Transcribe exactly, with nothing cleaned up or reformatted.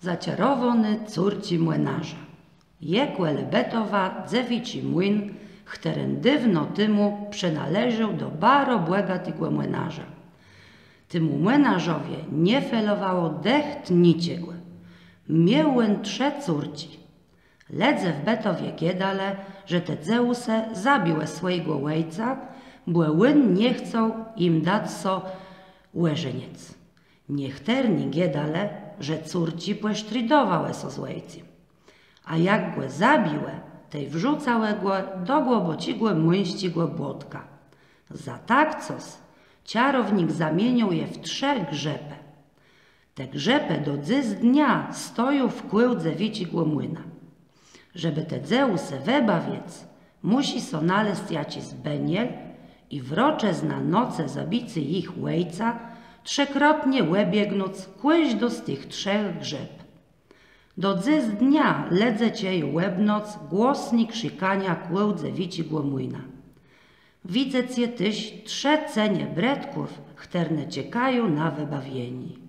Zaczarowóné córczi młënarza. Je kòle Bëtowa dzewiczi młin, chtëren dôwno temù przënôleżôł do baro bògatégò młënarza. Temù młënarzowi nie felowało dëcht niczegò. Miôł òn trzë córczi. Lëdze w Bëtowie gôdelë, że te dzéwùsë zabiłë swòjégò òjca, bò òn nie chcôł jim dac sã òżenic. Niechtërny gôdelë, że córczi pòsztridowałë sã z òjcem. A jak gò zabiłë, tej wrzucałë gò do głãbòczégò młińsczégò błotka. Za tak cos czarownik zamienił je w trzë grzëpë. Te grzëpë do dzysdnia stoją wkół dzewiczégò młina. Żebë te dzéwùsë wëbawic, mùszi sã nalezc jaczis bëniel i w roczëznã nocë zabicô jich òjca trzëkrotnie òbiegnąc kòżdą z tëch trzech grzëp. Do dzysdnia lëdze czëją òb noc głosné krzikania kòl dzewiczégò młina. Widzec je téż trzë cenie brëtków, chtërne czekają na wëbawienié.